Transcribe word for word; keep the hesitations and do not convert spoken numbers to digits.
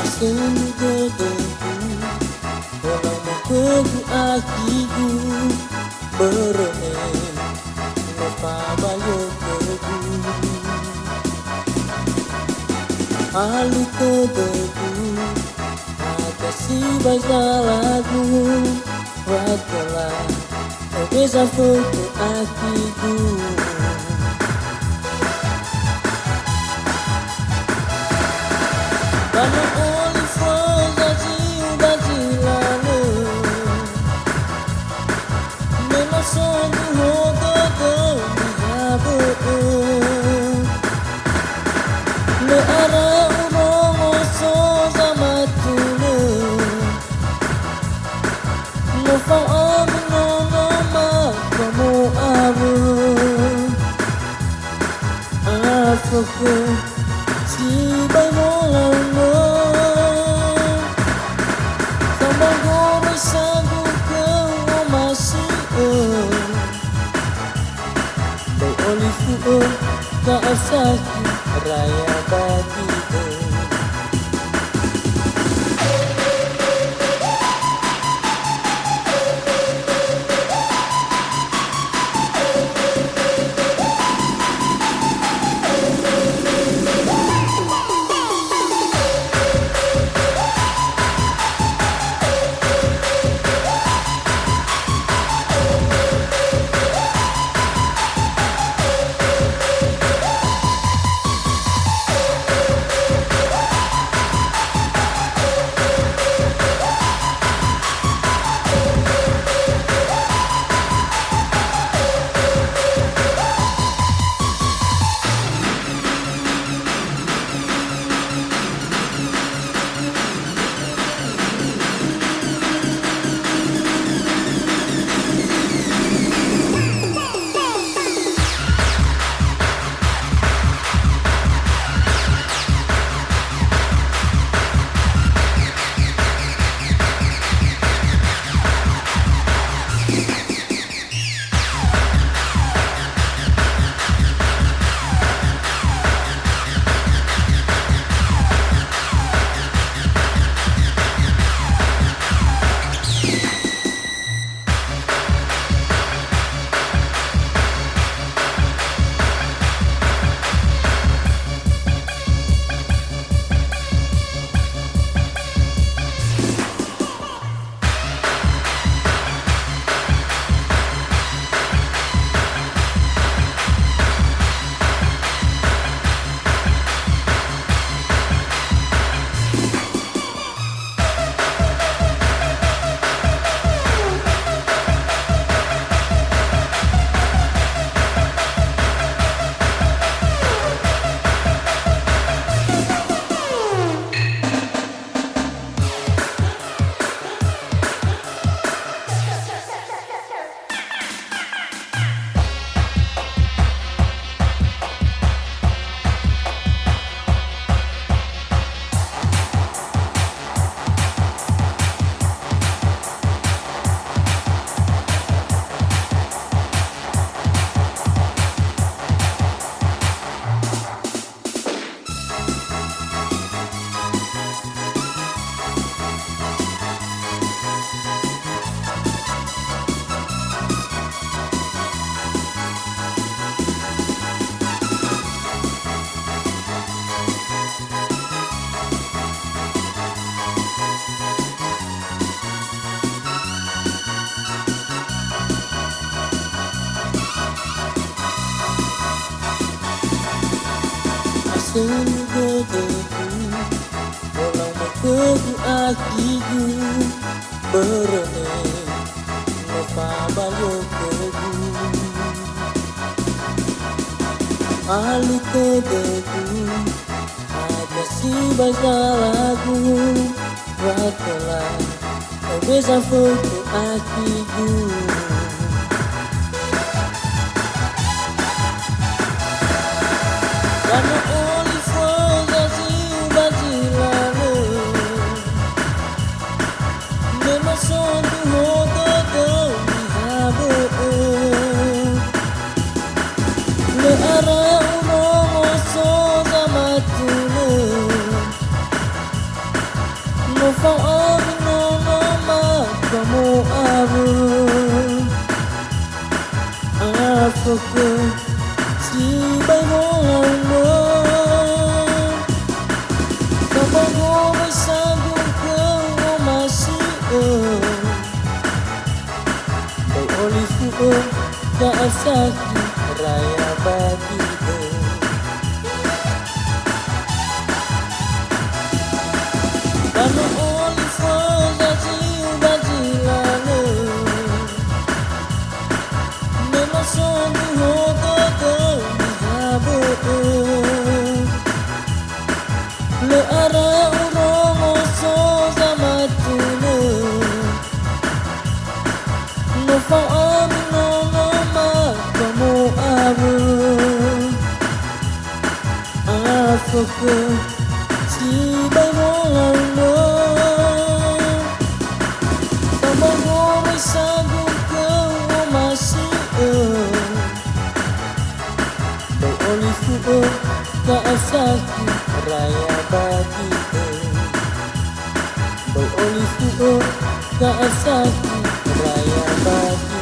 Aselu dödögu, olau mokhögu akhigu, börö me no fabayo khögu. Alu tödögu, hadia sibai zalagu, wa tola obeza fökhö akhigu. Ba no olifu zaziu ba zi lalö, me no so duho dödö niha bö'ö. Lö ara urongo so zamatulö, no fao ami nono ma komo awö. Afökhö sibai wolaunö, sambagoro isagu khöu omasi'ö. Böi olifu'ö, ka'a sakhi raya ba gi'ö. Dödögu, molau khögu akhigu, börö me no fabayo khögu. Alu tödögu, hadia sibai zalagu, wa tola Ebeza fõkhö akhigu. Ba no olifu zaziu ba zi lalö. Me no so ndruhö dödöu niha bö'ö. Lö ara urongo so zamatulö. No fao ami nono ma ba mo'awö. Afökhö sibai wolaumö. Sambongo wai sagu khöu omasi'ö. Böi olifu'ö, da'a sakhi raya ba gi'ö. Ba no olifu zaziu ba zi lalö. Me no so ndruhö dödöu niha bö'ö. Lö ara urongo so zamatulö. No fao ami nono ma ba mo'awö. Afökhö sibai wolaumö. Sambongo wai sagu khöu omasi'ö. Böi olifu'ö, da'a sakhi raya ba gi'ö. Böi olifu'ö, da'a sakhi raya ba gi'ö.